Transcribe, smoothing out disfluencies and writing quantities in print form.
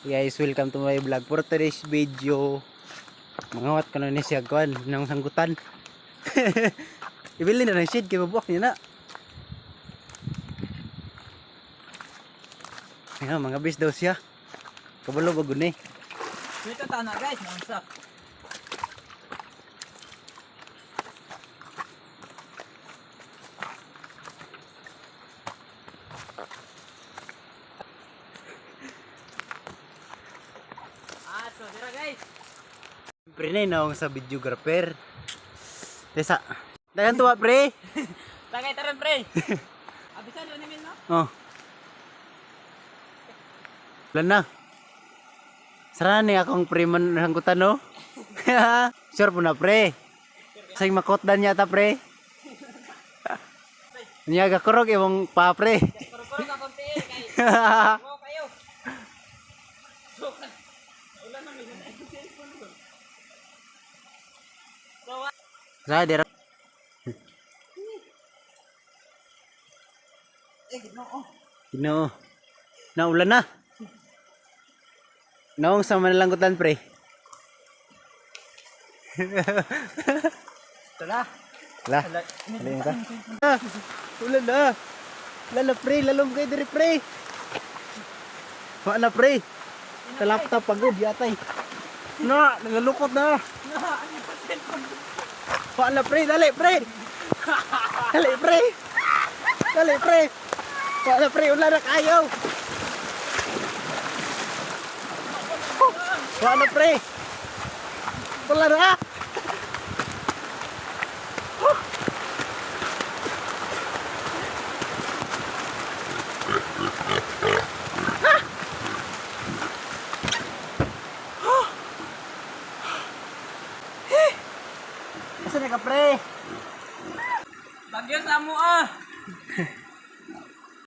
Guys, welcome to my vlog. For today's video, mangawat ko na ni siya kuan ng sanggutan. Ibili na ng shade kay mabuak niya na. Ayan, mga bis daw siya. Kabalo ba guni? Dito tana guys, naunsa. Ah, so dira guys. Pre na inaong sa videographer. Tesa. Dagan tuwa pre. Tagay taron pre. Abisan ro ni no? Oh. Wala na. Sara ni akong pre man sanggutan no. Sure po na pre. Say makotdan yata pre. Niya gakurog imong pa pre. Kuro-kuro ka konti eh, kay. Wow kayo. Ulan na minsan ay cellphone ko. So, Sa dira. eh, ginoo. Ginoo. Naulan na. Naong sa manalanggutan pre. Tala. La. Alin ka? Ah, ulan na. Lala pre, lalom kay diri pre. Wala pre. Talapta pagod yatay. Na, nagalukot na. Wala pre, dali pre. Dali pre. Dali pre. Wala pre, ulan na kayo. Wala pre. Wala na. Asa na ka pre? Bagyo sa amo ah.